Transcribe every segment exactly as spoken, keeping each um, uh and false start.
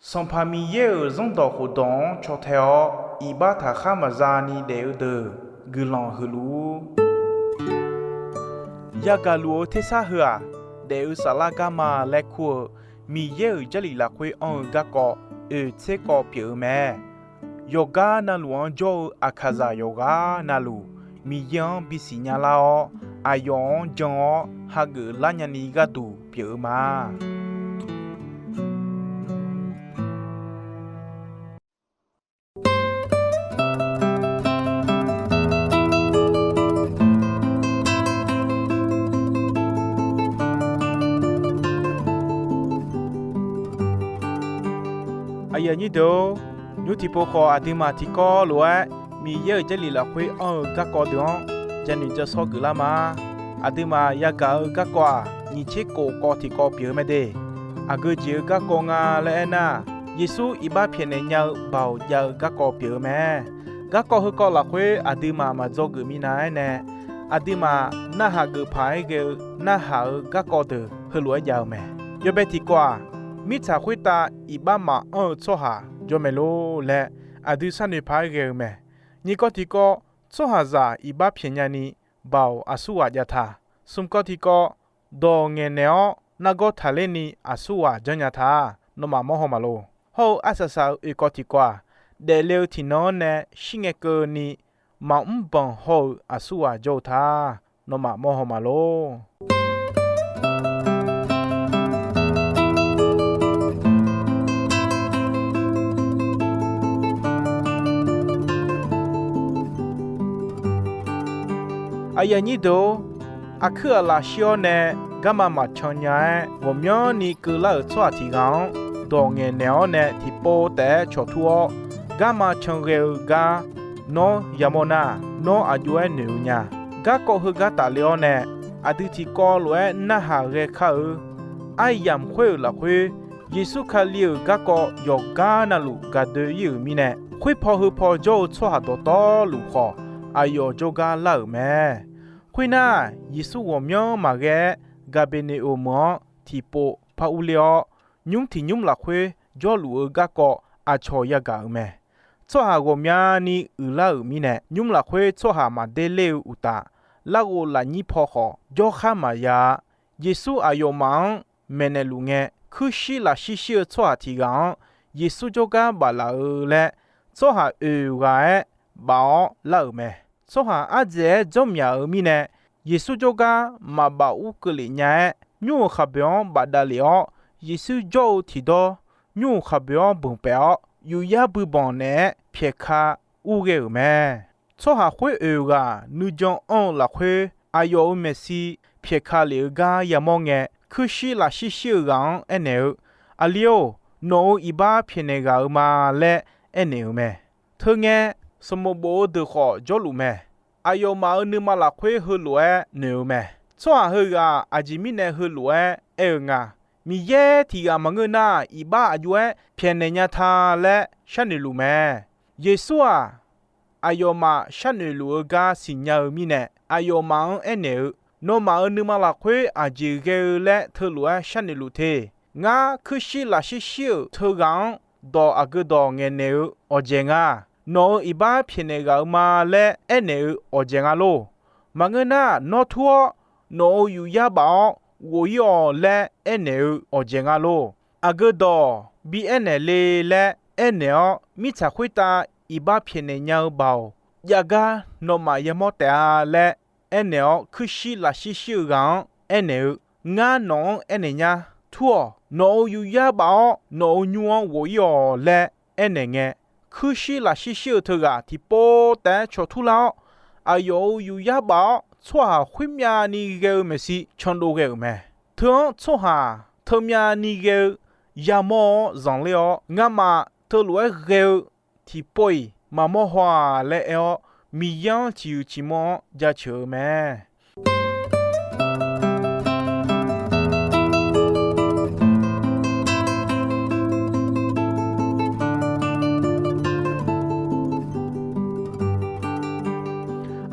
Sanqpaq Miqyaer-euq zanrdawq khofdawq-anr caw tae-awr, iqbax taqkhar maqza ni daef-eu deuq guiqlanq huiq luf-ur. Yagaq luf-eu tersar heu-aq, daef-eu saflar garma laer kur-eu Miqyaer-euq Jarlif lafkhoer anr-eu garkawv oeq tser kawv pyeuf-eu mae. Yawqgar navluf-anr jawr-eu aqkaqzaq yawqghaq navluf, Miqyaer-anr bisiq nya lar-awr, aqyawf-anr jan-awr hageuf lar nyani gharduq pyeuf-eu ma. Aqyuif aqnyir deuq-or, nymr tiqpov khawf aqduimaf tiqkawv lof-aer Miqyaer-euq Jarlif lafkhoer anr-eu garkawv deuq-anr janoeq jashawr geuflar ma. Aqduimaf yagaq-eu garkawv-aq, nyiq tser kof kawv tiqkawv pyeuf-eu mae de. Aqgeu jeq-eu garkawv nga laer aernar, Yeqsur iqbax pyaeqnaeq nya-eu baoq jav-eu garkawv pyeuf-eu mae. Garkawv heukawv lafkhoer aqduimaf maqdzawgeuf minav-aer nae, aqduimaf narhaq geuf paq-aer ghae-eu narhaq-eu garkawv deuq heulof-aer jav-eu mae. Yawbae tiqkawv-aq, mirtsaq khoertav iqbax maqanr-eu tsawrhaq jawr mae lor laer aqdui sharnoeq paq-aer ghae-eu mae. Nyiq kawv tiqkawv, tsawrhaqzaq iqbax pyaeqnya ni baoq aqsurghaq jav ta. Smq kawv tiqkawv, dawq ngaeqnaeq-awr nargawr taqler ni aqsurghaq janrnya ta. Nawmaf mawr haw maqlor. Hawr-eu arsaq saq-eu oeq kawv tiqkawv-aq, daefle-eu tiqnan-anr nae shirngae keuvni maqmr banq haw-eu aqsurghaq jawr-eu ta. Nawmaf mawr haw maqlor. Aqyuif aqnyir deuq-or, aqkuir aqlaf shir-awr nae garma maqcan nya-aer ghawqmyanrni keuvlar-euq tsawrhaq tiq ghaq-anr dawq ngaeqnaeq-awr nae tiqpov taef-aer cawqtur-awr, garma can ghae-eu gar nawr yamawr nar, nawr aq jov-aer noeq-eu nya. Garkawv heugar tafle-awr nae, aqdui tiqkawv lof-aer narhaq ghae kar-eu aryamq khoer-euq lafkhoer, Yeqsur Kali-euq garkawv yawqgar navluf gaqdoe ir-euq mirnae, khoerpaw heupaw jawr-eu tsawrhaq dawqtawvluf khawf, aqyawf jawrgar lar-euq mae. Khoernar, Yeqsur ghawqmyanr maqghae-aer, Gaqbeqneqoq meuq-anr tiqpov par urler-awr, nymr tiq nymr lafkhoer jawrluf-eu garkawv aqcawq yagaq-euq mae. Tsawrhaq ghawqmyani uiqlar-euq mirnae, nymr lafkhoer tsawrhaq maqder ler-eu uqtaf, larghov lafnyir paw khawf jawrkhar maqya-a. Yeqsur aqyawfmaf-anr maeqnaeq luf ngae, kuirshir lafshir shir-eu tsawrhaq tiq ghaq-anr Yeqsur jawrgar baf laf-eu laer, tsawrhaq oeq ghaq-aer baf-awr lar-euq mae. Tsawrhaq ardzaeq-aer janrmyaq-euq mirnae, Yeqsur jawrgar maqbaf ur keuvlef nya-aer, nymr-euq khaqboeq-anr bafdav lef-awr, Yeqsur jawr-eu tiqdawr, nymr-euq khaqboeq-anr banq paef-awr, yufyar bui banq naeq-aer pyaeqka urghae-euq mae. Tsawrhaq khoer oeq ghaq nuijan anr-eu lafkhoer, aqyawf-euq maeqshi pyaeqka lef-eu gar yamawr ngae, kuirshir lafshir shir-eu ghaq-anr aernaeq-eu, Aqli-or, nawq-euq iqbax pyaeqnaeq ghaq-eu ma laer aernaeq-euq mae. Teungae, sanqbof bof-eu deuq khawf jawrluf mae. Aqyawfmaf-euq nuima lafkhoer heulof-aer noeq-eu mae. Tsawrhaq heughaq aqjeq mirnae heulof-aer aer-eu nga. Miqyaer tiq ghaq maqngeur nar, iqbax aq jov-aer pyaeqnaeq nya ta laer sharnoeq luf mae. Yeqsur-aq, aqyawfmaf sharnoeq luf-eu gar siqnya-eu mirnae, aqyawfmaf-anr aernaeq-eu, Nawmaf-euq nuima lafkhoer aqjeq ghae-eu laer teulof-aer sharnoeq luf te. Ngar kuirshir lafshir shir-euq teughaq-anr dawq aqgeu dawq ngaeqnaeq-eu awqdzaeq nga. Nawq-euq iqbax pyaeqnaeq ghaq-eu ma laer aernaeq-eu awqdzaeq nga lor. Maqngeur nar, nawr tur-awr, nawq-euq yufyar baf-awr ghof ir-awq laer aernaeq-eu awqdzaeq nga lor. Aqgeu dawq bi aernaeq le laer aernaeq-awr, mirtsaq khoertav iqbax pyaeqnaeq nya-eu baoq jav gar nawmaf yamawr taef-a laer aernaeq-awr, kuirshir lafshir shir-eu ghaq-anr aernaeq-eu, Ngar nawq-anr aernaeq nyar. Tur-awq. Nawq-euq yufyar baf-awr nawq-euq nymr-anr ghof ir-awq laer aernaeq ngae, kuirshir lafshir shir-eu teughaq tiqpov taef-aer cawqtur lar-awr, aqyawf-euq yufyar baf-awr tsawrhaq khoermyavni ghae-eu maeqshi candov ghae-euq mae. Teu-anr tsawrhaq teumyavni ghae-eu yamawr-awr zanqler-awr, ngamaf teulof-aer ghae-eu tiqpov-iq maqmawr haw-aq laer aer-awr, Miqyaer-anr ciqhuiq ciqmawr-anr jaceuq-eu mae.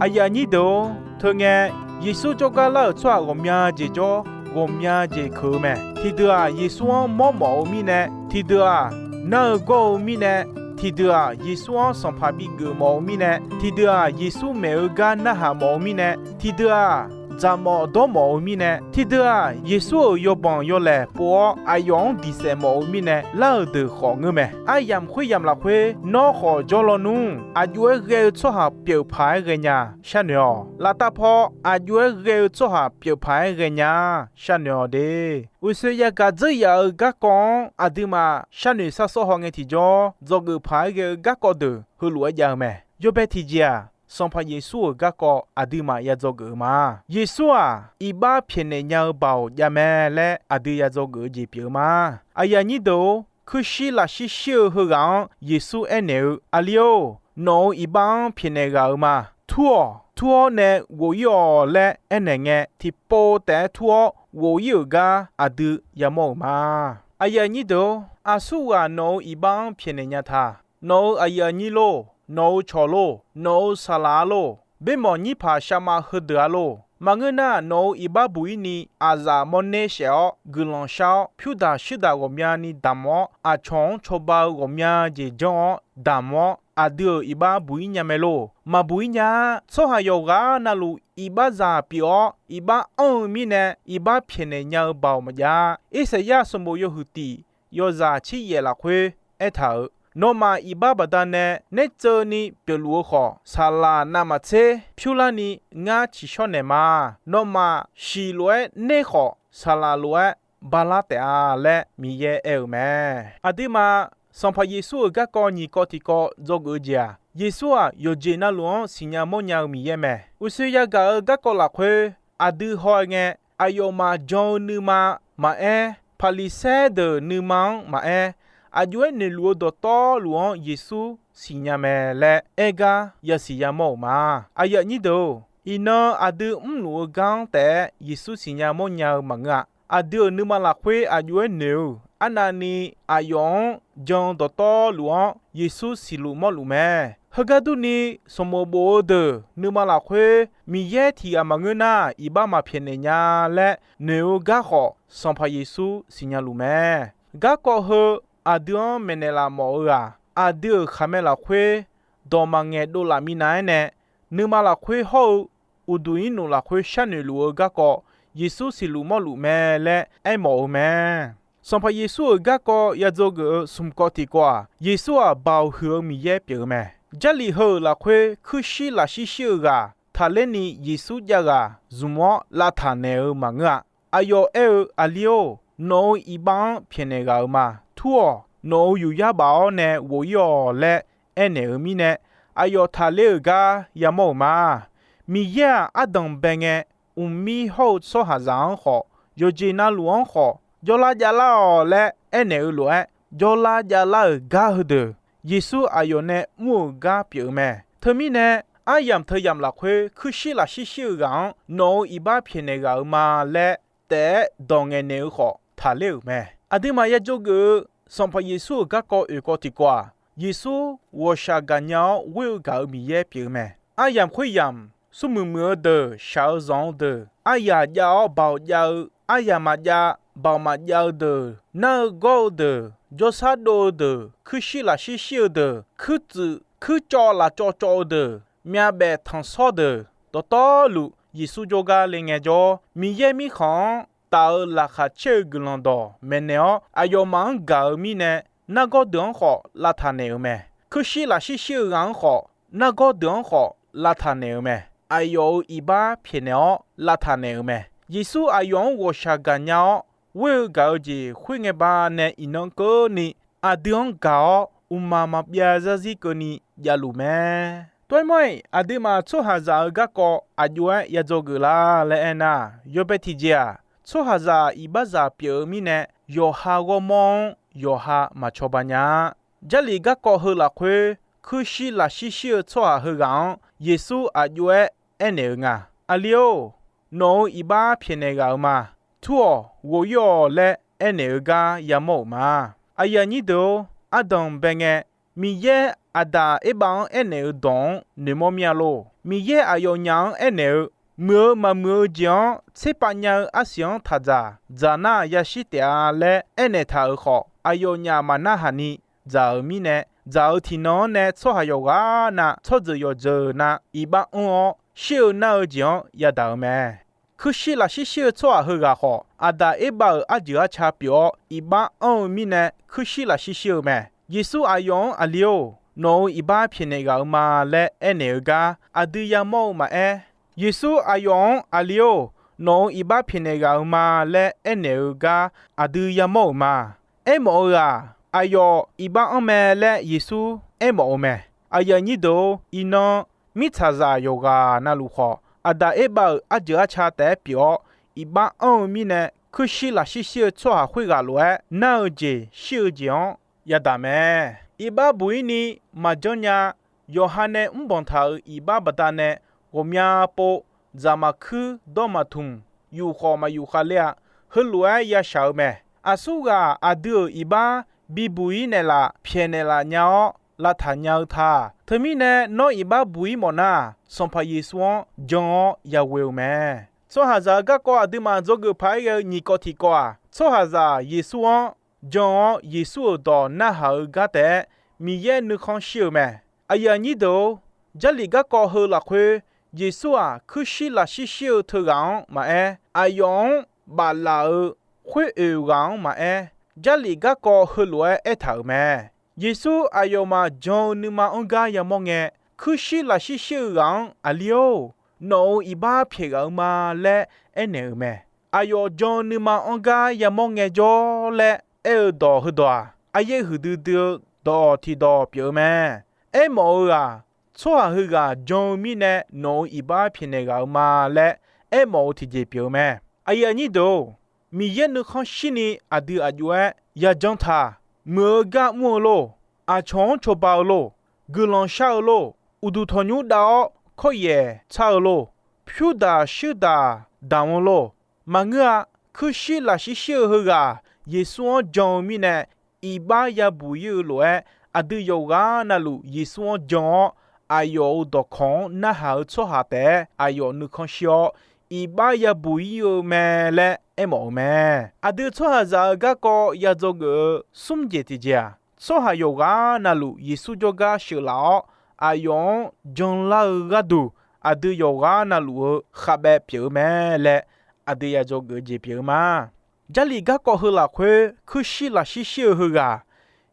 Aqyuif aqnyir deuq-or, teungae Yeqsur jawrgar lar-euq tsawrhaq ghawqmya jeq jawr, ghawqmya jeq keuq-eu mae. Tiqdeuq-aq, Yeqsur-anr mawrmawf-eu mirnae, tiqdeuq-aq, nar-eu gawr-eu mirnae, tiqdeuq-aq, Yeqsur-anr sanqpaq bigeuf mawf-eu mirnae, tiqdeuq-aq, Yeqsur maeq-eu gar narhaq mawf-eu mirnae, tiqdeuq-aq, dzaqmawf dawrmawf-eu mirnae, tiqdeuq-aq, Yeqsur-euq yawbanq yawlaeq pov-awr aqyawf-anr diqsaef mawf-eu mirnae lar-euq deuq khawf ngeur mae. Aryamq khoeryamq lafkhoer nawr khawf jawr lawnmr. Aqjox-aer ghae-eu tsawrhaq pyeuf paq-aer ghaenya sharnoeq-awq. Laftav paw aqjox-aer ghae-eu tsawrhaq pyeuf paq-aer ghaenya sharnoeq-awq de. Uqshoe yagaq dzeur yaf-eu garkawv-anr aqduimaf sharnoeq sharshawr hawngae tiqjawr, dzawgeuf paq-aer ghae-eu garkawv deuq heulof-aer jav-eu mae. Yawbae tiqjeq-aq, Sanqpaq Yeqsur-euq garkawv aqduimaf ya dzawgeuf-eu ma. Yeqsur-aq, iqbax pyaeqnaeq nya-eu baoq jav mae laer aqdui ya dzawgeuf-eu jeq pyeuf-eu ma. Aqyuif aqnyir deuq-or, kuirshir lafshir shir-eu heughaq-anr Yeqsur aernaeq-eu, Aqli-or, nawq-euq iqbax-anr pyaeqnaeq ghaq-euq ma. Tur-awq. Tur-awr nae ghof-ir-awq laer aernaeq ngae, tiqpov taef-aer tur-awr ghof-ir-euq gar aqdui yamawr-euq ma. Aqyuif aqnyir deuq-or, aqsurghaq nawq-euq iqbax-anr pyaeqnaeq nya ta. Nawq-euq aqyuif aqnyir lor, nawq-euq cawq lor, nawq-euq saqlaq-a lor, bermawq nyirpaq shavma heudeuq-a lor, maqngeur nar, nawq-euq iqbax buq-ir ni aqzaf mawrner shaef-awr guiqlanq shar-awr, pyurdaq shuirdaq ghawqmyani damq-awr, aqcawq-anr cawba-eu ghawqmya jeq janr-awr damq-awr, aqdui-euq iqbax buq-ir nya mae lor. Maqbuq-ir nya-a. Tsawrhaq yawqghaq navluf iqbaxzaq pyeuf-awr, iqbax anr-eu mirnae, iqbax pyaeqnaeq nya-eu baoq maqjav-a. Irsaqyar sanqbof yawhuiq tiq yawzaq tser yaef lafkhoer aertaq-euq, Nawmaf iqbax baqdanae nertseuvni pyeufluf-eu khawf, saqlaq navmaqtser pyurlarni ngar tsiqshawr naeq ma. Nawmaf shiq lof-aer ner khawf, saqlaq lof-aer balar taef-a laer Miqyaer aer-euq mae. Aqduimaf, Sanqpaq Yeqsur-euq garkawv nyiq kawv tiqkawv dzawgeuf-eu jeq-aq, Yeqsur-aq, yawqjeq navluf-anr siqnya mawrnya-eu Miqyaer mae. Uqshoe yagaq-eu garkawv lafkhoer aqdui haw-aer ngae, aqyawfmaf jan-eu nuima maqaer, Paqliqsaer deuq nuima-anr maqaer, aqjox-aer noeqluf-eu dawqtawvluf-anr Yeqsur siqnya mae laer aer gar yasiq yamawr-euq ma. Aqyuif aqnyir deuq-or, iqnan aqdui mrluf-eu gar-anr taef-aer Yeqsur siqnya mawrnya-eu maqngeur-a. Aqdui-euq nuima lafkhoer aqjox-aer noeq-eu arnavni aqyawf-anr jan-eu dawqtawvluf-anr Yeqsur siqluf mawrluf mae. Heugar durni, sanqbof bof-eu deuq nuima lafkhoer Miqyaer tiq ghaq maqngeur nar, iqbax maqpyaeqnaeq nya laer noeq-eu gar khawf, Sanqpaq Yeqsur siqnya luf mae. Garkawv heu aqdui-anr maeqnaeq laf mawf-eu-aq, aqdui-euq khaqmae lafkhoer dawq maqngaeq dovlaf minav-aer nae, nuima lafkhoer hawr-eu uqduq irnuf lafkhoer sharnoeq luf-eu garkawv Yeqsur siqluf mawrluf mae laer aermawf-eu mae. Sanqpaq Yeqsur-euq garkawv ya dzawgeuf-eu smq kawv tiqkawv-aq, Yeqsur-aq, Baoq huiq-eu Miqyaer pyeuf-eu mae. Jarlif heu-euq lafkhoer kuirshir lafshir shir-eu ghaq taqler ni Yeqsur jav ghaq zmq-awr lavtaq naeq-eu maqngeur-a. Aqyawf aer-eu, Aqli-or, nawq-euq iqbax-anr pyaeqnaeq ghaq-euq ma. Tur-awq. Nawq-euq yufyar baf-awr nae ghof-ir-awq laer aernaeq-euq mirnae, aqyawf taqler-euq gar yamawr-euq ma. Miqyaer-aq, ardanq bae ngae, mqmir hawr-eu tsawrhaqzaq-anr khawf, yawqjeq navluf-anr khawf, jawrlar javlar-awq laer aernaeq-eu lof-aer, jawrlar javlar-euq gar heudeuq, Yeqsur aqyawf nae mr-euq gar pyeuf-eu mae. Teumirnae, aryamq teuyamq lafkhoer kuirshir lafshir shir-eu ghaq-anr nawq-euq iqbax pyaeqnaeq ghaq-euq ma laer taef-aer dawq ngaeqnaeq-eu khawf taqler-euq mae. Aqduimaf ya dzawgeuf-eu Sanqpaq Yeqsur-euq garkawv oeq kawv tiqkawv-aq, Yeqsur ghawqshaq gaqnya-awr ghoer-eu gaq-euq Miqyaer pyeuf-eu mae. Aryamq khoeryamq, smrmuiq muiq-eu deuq, shaq-eu zanq-eu deuq, aryaq jav-awr baoq jav-eu, aryaq maqjav baoq maqjav-eu deuq, nar-eu gawr-eu deuq, jawrshar dov-eu deuq, kuirshir lafshir shir-eu deuq, kuirtsuif kuircawv lafcawv cawv-eu deuq, myavbaef tanqshawr deuq, dawqtawvluf Yeqsur jawrgar le ngaejawr, Miqyaer mirkhanq-anr taf-eu laqkhaq caer-eu guiqlanq dawq maeqnaeq-awr, aqyawfmaf-anr gaq-eu mirnae, nargawr deuq-anr khawf lavtaq naeq-euq mae. Kuirshir lafshir shir-eu ghaq-anr khawf, nargawr deuq-anr khawf lavtaq naeq-euq mae. Aqyawf-euq iqbax pyaeqnaeq-awr lavtaq naeq-euq mae. Yeqsur aqyawf-anr ghawqshaq gaqnya-awr ghoer-eu gaq-eu jeq khoerngae banae iqnan keuvni aqdui-anr gaq-awr, mqmaq maqbyav zarzir keuvni javluf mae. Tov-aer mawr-iq, aqduimaf tsawrhaqzaq-euq garkawv aqjox-aer ya dzawgeuf lar laer aernar, yawbae tiqjeq-aq, tsawrhaqzaq iqbaxzaq pyeuf-eu mirnae, yawqha ghawrmawr-anr yawqha maqcawba nya-a. Jarlif garkawv heu lafkhoer kuirshir lafshir shir-eu tsawrhaq heughaq-anr Yeqsur aqjox-aer aernaeq-eu nga. Aqli-or, nawq-euq iqbax pyaeqnaeq ghaq-euq ma. Tur-awq, ghof-ir-awq laer aernaeq-eu gar yamawr-euq ma. Aqyuif aqnyir deuq-or, ardanq bae ngae, Miqyaer Aqdaq Erbav-anr aernaeq-eu dawq-anr noeqmawr mir-a lor. Miqyaer aqyawfnyaf-anr aernaeq-eu, muiq-eu maqmuiq-eu jeq-anr tserpav nya-eu arsiq-anr taq dzaq, dzaq nar yashir taef-a laer aernaeq taq-euq khawf, aqyawfnyaf maqnarhaq ni dzaq-euq mirnae, dzaq-eu tiqnan-anr nae tsawrhaq yawqghaq na tsawrjeuq yawqjeuq na iqbax anr-awr shir-eu nar-eu jeq-anr yadaq-euq mae. Kuirshir lafshir shir-eu tsawrhaq heughaq khawf, Aqdaq Erbav-euq arjeuq arca pyeuf-awr iqbax anr-eu mirnae kuirshir lafshir shir-eu mae. Yeqsur aqyawf-anr Aqli-or, nawq-euq iqbax pyaeqnaeq ghaq-eu ma laer aernaeq-eu gar aqdui yamawr-eu maqaer, Yeqsur aqyawf-anr Aqli-or, nawq-euq iqbax pyaeqnaeq ghaq-eu ma laer aernaeq-eu gar aqdui yamawr-euq ma. Aermawf-eu-aq, aqyawf iqbax anr mae laer Yeqsur aermawf-eu mae. Aqyuif aqnyir deuq-or, iqnan mirtsaqzaq yawqghaq navluf khawf, Aqdaq Erbav-euq arjeuq arca taef-aer pyeuf-awr iqbax anr-eu mirnae, kuirshir lafshir shir-eu tsawrhaq khoerghaq lof-aer nar-eu jeq shir-eu jeq-anr yadaq mae. Iqbax buq-ir ni maqjanr nya. Yawqha nae mrbanq taq-euq iqbax baqdanae ghawqmya pov dzaq maqkuir dawr maqtmq, yuf khawf maqyuf khavler-a. Heulof-aer yashaq-eu mae. Aqsurghaq aqdui-euq iqbax bibuq-ir naeqlaf pyaeqnaeq laf nya-awr lavtaq nya-eu ta. Teumirnae nawr iqbax buq-ir mawfnar, Sanqpaq Yeqsur-anr jan-awr yaghoe-eu mae. Tsawrhaqzaq-euq garkawv aqduimaf dzawgeuf paq-aer ghae-eu nyiq kawv tiq kawv-aq, tsawrhaqzaq Yeqsur-anr jan-awr Yeqsur-euq dawq narhaq-eu gar taef-aer Miqyaer nuikhanr shir-eu mae. Aqyuif aqnyir deuq-or, Jarlif garkawv heu lafkhoer Yeqsur-aq kuirshir lafshir shir-eu teughaq-anr maqaer, aqyawf-anr baflaf-euq khoeroeq ghaq-anr maqaer, Jarlif garkawv heulof-aer aertaq-euq mae. Yeqsur aqyawfmaf jan-eu nuima-anr gar yamawr ngae, kuirshir lafshir shir-eu ghaq-anr Aqli-or, nawq-euq iqbax pyaeq ghaq-eu ma laer aernaeq-euq mae. Aqyawf jan-eu nuima-anr gar yamawr ngaejawr laer aer-eu dawq heudawq-aq, aryaer huiqdui dui-eu dawq tiqdawq pyeuf-eu mae. Aermawf-eu-aq, tsawrhaq heughaq jan-eu mirnae nawq-euq iqbax pyaeqnaeq ghaq-eu ma laer aermawf-eu tiqjeq pyeuf-eu mae. Aqyuif aqnyir deuq-or, Miqyaer nuikhanr shirni aqdui aq jov-aer yajan taq, muiq-eu gar mr-eu lor, aqcawq-anr cawba-eu lor, guiqlanq shar-eu lor, uqduq tanqnymr dav-awr kawryaef tsar-eu lor, pyurdaq shuirdaq damq-eu lor, maqngeur-a. Kuirshir lafshir shir-eu heughaq Yeqsur-anr jan-eu mirnae iqbax yabuq-ir-eu lof-aer, aqdui yawqghaq navluf Yeqsur-anr jan-awr aqyawf-euq dawqkawq-anr narhaq-eu tsawrhaq taef-aer aqyawf nuikhanr shir-awr, iqbax yabuq-ir-eu mae laer aermawf-eu mae. Aqdui tsawrhaqzaq-euq garkawv yadzawgeuf-eu smr jeq tiqjeq-aq, tsawrhaq yawqghaq navluf Yeqsur jawrgar sheuqlaf-awr, aqyawf-anr janlar-eu gharduq, aqdui yawqghaq navluf-eu khavbaev pyeuf-eu mae laer aqdui yadzawgeuf-eu jeq pyeuf-eu ma. Jarlif garkawv heu lafkhoer kuirshir lafshir shir-eu heughaq,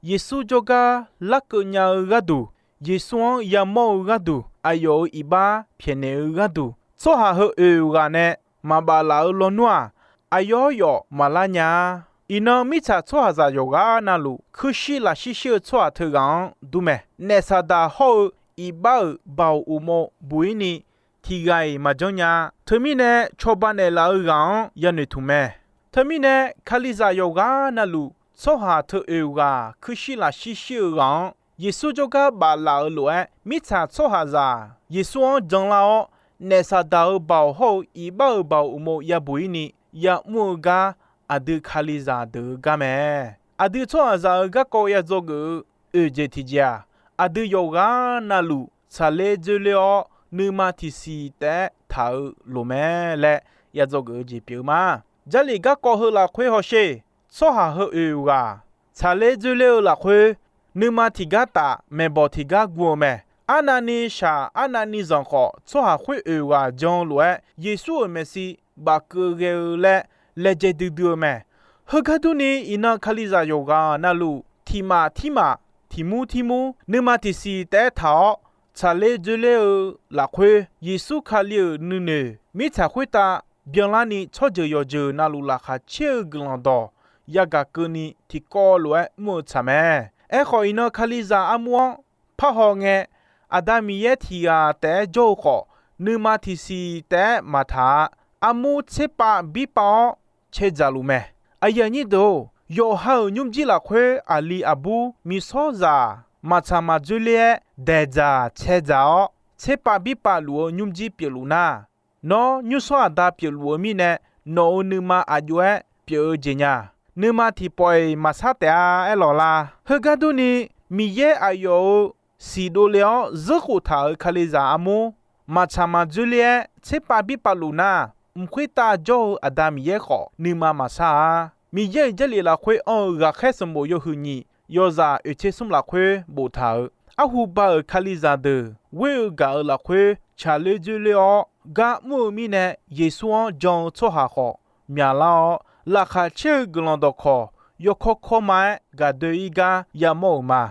Yeqsur jawrgar larkeuv nya-eu gharduq, Yeqsur-anr yamawr-eu gharduq, aqyawf-euq iqbax pyaeqnaeq-eu gharduq, tsawrhaq heu oeq ghaq nae maqbaf laf-eu lawnmr-aq, aqyawf yawf maqlar nya-a. Iqnan mirtsaq tsawrhaqzaq yawqghaq navluf kuirshir lafshir shir-eu tsawrhaq teughaq-anr dur mae. Naef Saqdaq hawr-eu iqbax-euq baoq uqmov buq-ir ni tiqghaq-iq maqjanr nya-a. Teumirnae cawba naeqlaf-eu ghaq-anr yanoeq tmq mae. Teumirnae Kalizaq yawqghaq navluf tsawrhaq teu oeq ghaq kuirshir lafshir shir-eu ghaq-anr Yeqsur jawrgar baf laf-euq lof-aer, mirtsaq tsawrhaqzaq Yeqsur-anr janlar-awr, naef Saqdaq-euq baoq hawr-eu iqbax-euq baoq uqmov yabuq-ir ni ya'mr-eu gar, aqdui Kalizaq deuq-eu gar mae. Aqdui tsawrhaqzaq-euq garkawv yadzawgeuf-eu oeq jeq tiqjeq-aq, aqdui yawqghaq navluf tsaqler dzoerler-awr, nuima tiqsiq taef-aer taq-eu loq mae laer yadzawgeuf-eu jeq pyeuf-eu ma. Jarlif garkawv heu lafkhoer hawsher, tsawrhaq heu oeq ghaq tsaqler dzoerler-eu lafkhoer, nuima tiqgar taf, maeqbawq tiqgar guv-eu mae. Arnavni shaq arnavni zanq khawf, tsawrhaq khoer oeq ghaq jan-eu lof-aer, Yeqsur-euq maeqshi bafkeuv ghae-eu laer laejae duidui-eu mae. Heugar durni, iqnan Kalizaq yawqghaq navluf tiqmaf tirmaf, tiqmur tirmur, nuima tiqsiq taef-aer taq-awr, tsaqler dzoerler-eu lafkhoer, Yeqsur Kali-euq nuinoeq mirtsaq khoertav byanlarni, tsawrjeuq yawqjeuq navluf laqkhaq caer-eu guiqlanq dawq yagaq keuvni tiqkawv lof-aer mr-eu tsaq mae. Aerkhawf, iqnan Kalizaq armur-anr parhaw ngae, Aqda Miqyaer tiq ghaq taef-aer jawr-eu khawf, nuima tiqsiq taef-aer maqtaq-a. Armur tserpav birpav-awr caedzaq luf mae. Aqyuif aqnyir deuq-or, yawqha-euq nymrjir lafkhoer aqli aqbur miqsawrzaq maqtsaq maqdzoerler-aer daeqdzaq caedzaq-awr, tserpav birpav luf-eu nymrjir pyeufluf nar, nawr nymrsanr aqda pyeufluf-eu mirnae, nawq-euq nuima aq jov-aer pyeuf-eu jeq nya. Nuima tiqpawf-iq maqsar taef-a aerlawq la. Heugar durni, Miqyaer aqyawf-euq siqdov le-awr zeurkhof taq-euq Kalizaq armur maqtsaq maqdzoerler-aer tserpav birpav luf nar, mq khoertav jawr-eu Aqda Miqyaer khawf nuima maqsar-a. Miqyaer-euq Jarlif lafkhoer anr-eu ghaqkhaer sanqbof yawhuiq nyiq yawzaq oeqtser smr lafkhoer boftaq-euq, arhu ba-euq Kalizaq deuq ghoer-eu gaq-euq lafkhoer tsaqler dzoerler-awr gar mr-eu mirnae, Yeqsur-anr jan-eu tsawrhaq khawf myaqlar-awr, laqkhaq caer-eu guiqlanq dawqkawq yawkawr kawrma-aer gaqdoe-ir gar yamawr-euq ma.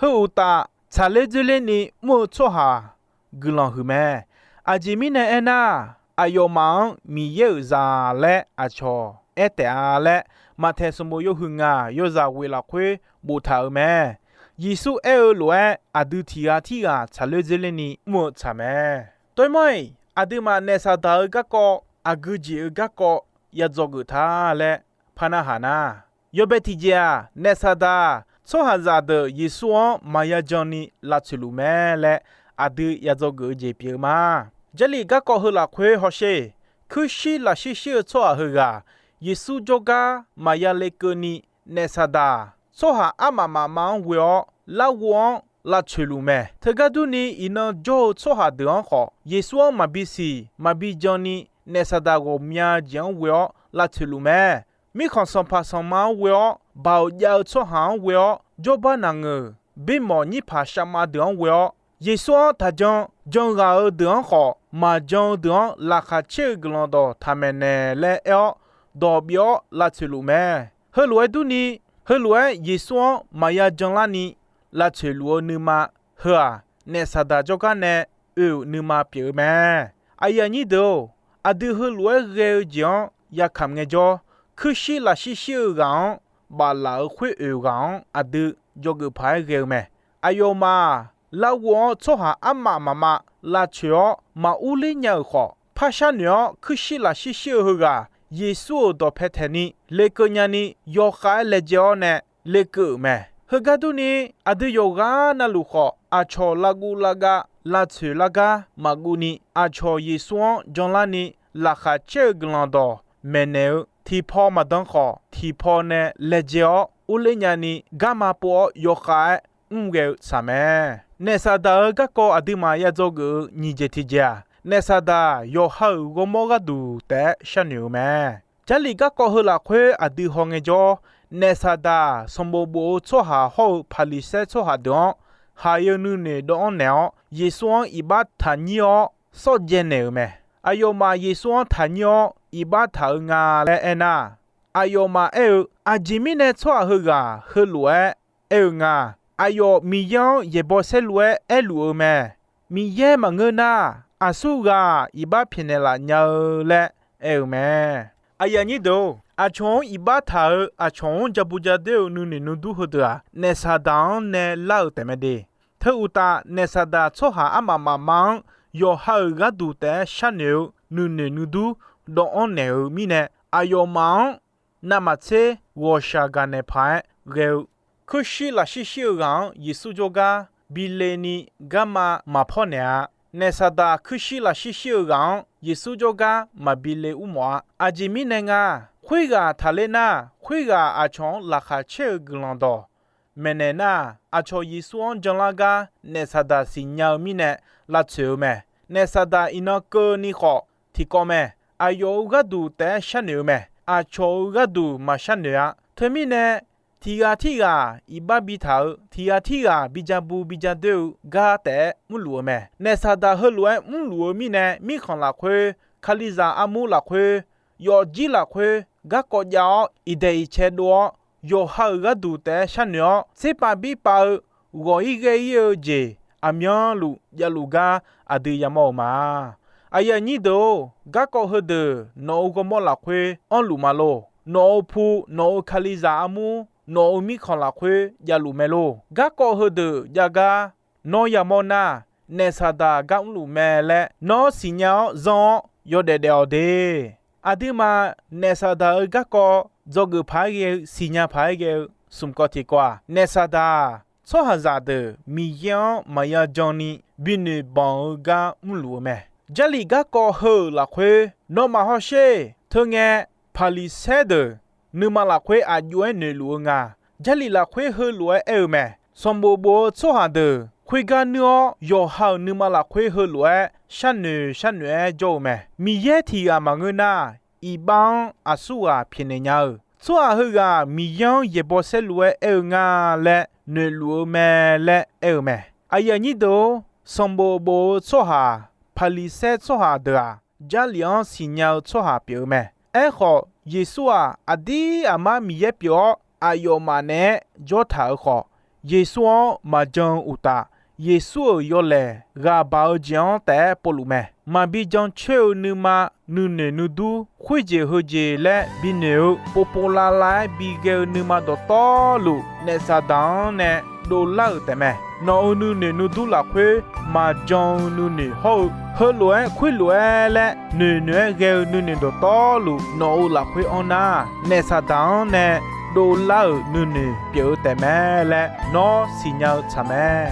Heu uqtaf, tsaqler dzoerlerni mr-eu tsawrhaq guiqlanq huiq mae. Aqjeq mirnae aernar, aqyawfmaf-anr Miqyaer-euq zaq laer aqcawq aer taef-a laer, Maqtaeq sanqbof yawhuiq ngaq yawzaq ghoeq lafkhoer boftaq-euq mae. Yeqsur aer-eu lof-aer, aqdui tiq ghaq tirghaq tsaqler dzoerlerni mr-eu tsaq mae. Toermanr-iq, aqduimaf naef Saqdaq-eu garkawv, aqgeu jeq-eu garkawv ya dzawgeuf ta laer par narhaq nar, yawbae tiqjeq-aq, naef Saqdaq-aq, tsawrhaqzaq deuq Yeqsur-anr maqya janni lavtsoeq luf mae laer aqdui ya dzawgeuf-eu jeq pyeuf-eu ma. Jarlif garkawv heu lafkhoer hawsher, kuirshir lafshir shir-eu tsawrhaq heughaq Yeqsur jawrgar maqya lekeuvni, naef Saqdaq tsawrhaq armaf mafma-anr ghoe-awr larghov-anr lavtsoeq luf mae. Teugar durni, iqnan jawr-eu tsawrhaq deuq-anr khawf, Yeqsur-anr maqbi siq maqbi janni, naef Saqdaq ghawqmya jeq-anr ghoe-awr lavtsoeq luf mae. Mirkhanq sanqpaq sanqma-anr ghoe-awr, baoq jav-eu tsawrhaq-anr ghoe-awr, jawrbar naqngeuq, birmawq nyirpaq shavma deuq-anr ghoe-awr, Yeqsur-anr taqjan janghaq-eu deuq-anr khawf, maqjan-eu deuq-anr laqkhaq caer-eu guiqlanq dawq taqmaeq naeq laer aer-awr, dawq bif-awr lavtsoeq luf mae. Heulof-aer durni, heulof-aer Yeqsur-anr maqya janlarni lavtsoeq luf-eu nuima heu-aq, naef Saqdaq jawrgar nae oe-euq nuima pyeuf-eu mae. Aqyuif aqnyir deuq-or, aqdui heulof-aer ghae-eu jeq-anr yakamq ngaejawr, kuirshir lafshir shir-eu ghaq-anr baflaf-euq khoer oeq ghaq-anr aqdui dzawgeuf paq-aer ghae-eu mae. Aqyawfmaf-aq, larghov-awr tsawrhaq armaf mafma lavtsoeq-awr maqurler nya-euq khawf, par sharnoeq-awr kuirshir lafshir shir-eu heughaq Yeqsur-euq dawqpae taeqni lekeuv nyani yawkhav-aer laejae-awr nae lekeuv-euq mae. Heugar durni, aqdui yawqghaq navluf khawf, aqcawq lavguv lavgav lavtsoeq lar gar maqguv ni, aqcawq Yeqsur-anr janlarni laqkhaq caer-eu guiqlanq dawq maeqnaeq-eu tiqpaw maqdan khawf, tiqpaw nae laejae-awr urler nyani garma pov-awr yawkhav-aer mr ghae-eu tsaq mae. Naef Saqdaq-euq garkawv aqduimaf ya dzawgeuf-eu nyiq jeq tiqjeq-aq, naef Saqdaq yawqha-euq ghawrmawr gharduq taef-aer sharnoeq-eu mae. Jarlif garkawv heu lafkhoer aqdui haw ngaejawr, naef Saqdaq sanqbof bof-eu tsawrhaq hawr-eu Paqliqsaer tsawrhaq deuq-anr haiq-eu nuinoeq dawv-anr naeq-awr, Yeqsur-anr iqbax taqnyir-awr sawr dzae naeq-euq mae. Aqyawfmaf Yeqsur-anr taqnyir-awr iqbax taq-eu nga laer aernar, aqyawfmaf aer-eu, Aqjeq mirnae tsawrhaq heughaq heulof-aer aer-eu nga? Aqyawf Miqyaer-anr yaeqbawq saerlu-aer aerluf-eu mae. Miqyaer maqngeur nar, aqsurghaq iqbax pyaeqnaeq laf nya-eu laer aer-eu mae. Aqyuif aqnyir deuq-or, aqcawq-anr iqbax taq-eu, aqcawq-anr ja bu ja doer-eu nuinoeq nuidur heudeuq-aq, naef Saqdaq-anr nae lar-euq taef mae de. Teu uqtaf, naef Saqdaq tsawrhaq armaf mafma-anr yawqha-euq gharduq taef-aer sharnoeq-eu nuinoeq nuidur dawv-anr naeq-eu mirnae, aqyawfmaf-anr navmaqtser ghawqshaq gaqnaeq paq-aer ghae-eu, kuirshir lafshir shir-eu ghaq-anr Yeqsur jawrgar bi le ni garma maqpawr naeq-a. Naef Saqdaq kuirshir lafshir shir-eu ghaq-anr Yeqsur jawrgar maqbi le ur mawf-a. Aqjeq mirnae nga, khoerghaq taqler nar, khoerghaq aqcawq-anr laqkhaq caer-eu guiqlanq dawq maeqnaeq nar, aqcawq Yeqsur-anr janlar gar naef Saqdaq siqnya-eu mirnae lavtsoeq-eu mae. Naef Saqdaq iqnan keuvni khawf tiqkawv mae. Aqyawf-euq gharduq taef-aer sharnoeq-eu mae. Aqcawq-euq gharduq maqsharnoeq-a. Teumirnae, tiq ghaq tirghaq iqbax bitaq-eu, tiq ghaq tirghaq bi ja bu bi ja doer-eu gar taef-aer mrluf-eu mae. Naef Saqdaq heulof-aer mrluf-eu mirnae, mirkhanq lafkhoer, Kalizaq armur lafkhoer, yawfjir lafkhoer garkawv jav-awr, iqdaeq iqcae dov-awr, yawqha-euq gharduq taef-aer sharnoeq-awr, tserpav birpav-eu ghawq-ir ghae-ir-eu jeq aqmyanluf javluf gar aqdui yamawr-eu ma. Aqyuif aqnyir deuq-or, garkawv heudeuq nawq-euq ghawrmawr lafkhoer anrluf ma lor. Nawq-euq pu, nawq-euq Kalizaq armur, nawq-euq mirkhanq lafkhoer javluf mae lor. Garkawv heudeuq jav gar nawr yamawr nar, naef Saqdaq gar mrluf mae laer nawr siqnya-awr zanr-awr yawdaef daef-awq de. Aqduimaf naef Saqdaq-euq garkawv dzawgeuf paq-aer ghae-eu, siqnya paq-aer ghae-eu smq kawv tiqkawv-aq, naef Saqdaq-aq, tsawrhaqzaq deuq Miqyaer-anr maqya jan ni bi noeqbanq-eu gar mrluf-eu mae. Jarlif garkawv heu-euq lafkhoer nawmaf hawsher. Teungae, Paqliqsaer deuq nuima lafkhoer aqjox-aer noeqluf-eu nga. Jarlif lafkhoer heulof-aer aer-eu mae. Sanqbof bof-eu tsawrhaq deuq khoergar nuir-awr, yawqha-euq nuima lafkhoer heulof-aer sharnoeq sharnoeq-aer jawr-eu mae. Miqyaer tiq ghaq maqngeur nar, iqbax-anr aqsurghaq pyaeqnaeq nya-eu, Tsawrhaq heughaq Miqyaer-anr yaeqbawq saerluf-aer aer-eu nga laer noeqluf-eu mae laer aer-eu mae. Aqyuif aqnyir deuq-or, sanqbof bof-eu tsawrhaq, Paqliqsaer tsawrhaq deuq-aq, Jarlif-anr siqnya-eu tsawrhaq pyeuf-eu mae. Aerkhawf, Yeqsur-aq, aqdir aqmar Miqyaer pyeuf-awr, aqyawfmaf naeq-aer jawrtaq-euq khawf, Yeqsur-anr maqjan-eu uqtaf, Yeqsur-euq yawlaeq ghaq baq-eu jeq-anr taef-aer povluf mae. Maqbi jancoer-eu nuima nuinoeq nuidur, khoerjeq heujeq laer binoeq-eu povpov lavlav-aer bighae-eu nuima dawqtawvluf, naef Saqdaq-anr nae dovlar-euq taefmae. Nawq-euq nuinoeq nuidur lafkhoer maqjan-eu nuinoeq hawr-eu, heulof-aer khoerlof-aer laer noeqnoeq-aer ghae-eu nuinoeq dawqtawvluf nawq-euq lafkhoer anr nar, naef Saqdaq-anr nae dovlar-euq nuinoeq pyeuf-eu taefmae laer nawr siqnya-eu tsaq mae.